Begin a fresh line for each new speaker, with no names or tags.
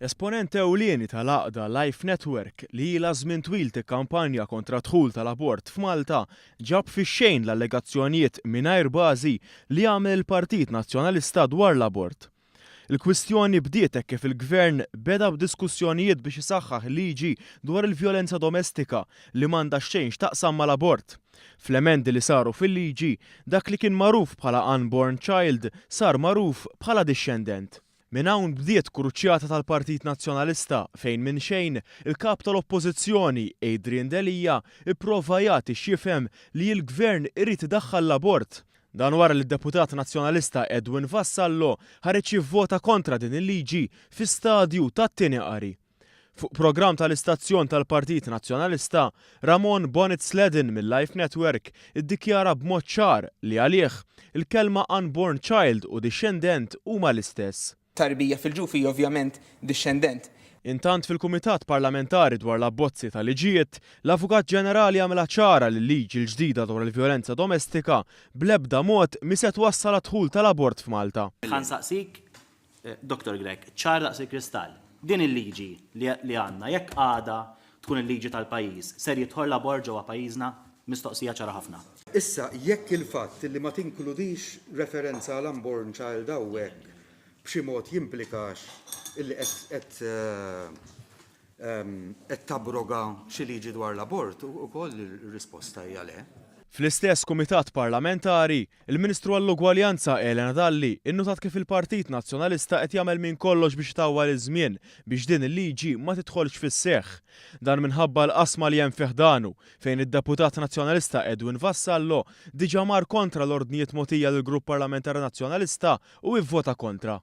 Esponent ewlieni tal-għaqda Life Network li ilha żmien twil tikkampanja kontra d-dħul tal-abort f'Malta ġab fix-xejn l-allegazzjonijiet mingħajr bażi li għamel il-Partit Nazzjonalista dwar l-abort. Il-kwistjoni bdiet hekk kif il-Gvern beda b'diskussjonijiet biex isaħħaħ il-liġi dwar il-vjolenza domestika li m'għandha xejn x'taqsam mal-abort. Fl-emendi li saru fil-liġi, dak li kien magħruf bħala unborn child sar magħruf bħala dixxendent. Minn hawn bdiet kruċjata tal-Partit Nazzjonalista fejn minn xejn, il-Kap tal-Oppożizzjoni, Adrian Delia, ipprova jagħti x'jifhem li l-Gvern irid idaħħal l-abort. Dan wara li d-Deputat Nazzjonalista Edwin Vassallo ħareġ jivvota kontra din il-liġi fi stadju tat-tieni qari. Fuq programm tal-istazzjon tal-Partit Nazzjonalista, Ramon Bonnet Sledden mil-Life Network iddikjara b'mod ċar li għalih, il-kelma unborn child u dixxendent huma l-istess.
Tarbija fil-ġuf hija ovvjament dixxendent.
Intant fil-Kumitat Parlamentari dwar l-Abbozzi ta' Liġijiet, l-Avukat Ġenerali għamilha ċara li l-liġi l-ġdida dwar il-vjolenza domestika bl-ebda mod mhi se twassal għad-dħul tal-abort f'Malta.
Ħa nsaqsik, Dottor Grech, ċar daqs il-kristall, din il-liġi li għandna, jekk għada tkun il-liġi tal-pajjiż, ser jidħol l-abort ġewwa pajjiżna? Mistoqsija ċara ħafna.
Issa, jekk il-fatt li ma tinkludix referenza għal unborn child hawnhekk b'xi mod jimplikax illi qed qed tabroga xi liġi dwar l-abort, ukoll ir-risposta hija le.
Fl-istess Kumitat Parlamentari, il-Ministru għall-Ugwaljanza Elena Dalli innutat kif il-Partit Nazzjonalista qed jagħmel minn kollox biex itawwal iż-żmien biex din il-liġi ma tidħolx fis-seħħ. Dan minħabba l-qasma li hemm fi ħdanu, fejn id-Deputat Nazzjonalista Edwin Vassallo diġà mar kontra l-ordnijiet mogħtija lill-Grupp Parlamentari Nazzjonalista u ivvota kontra.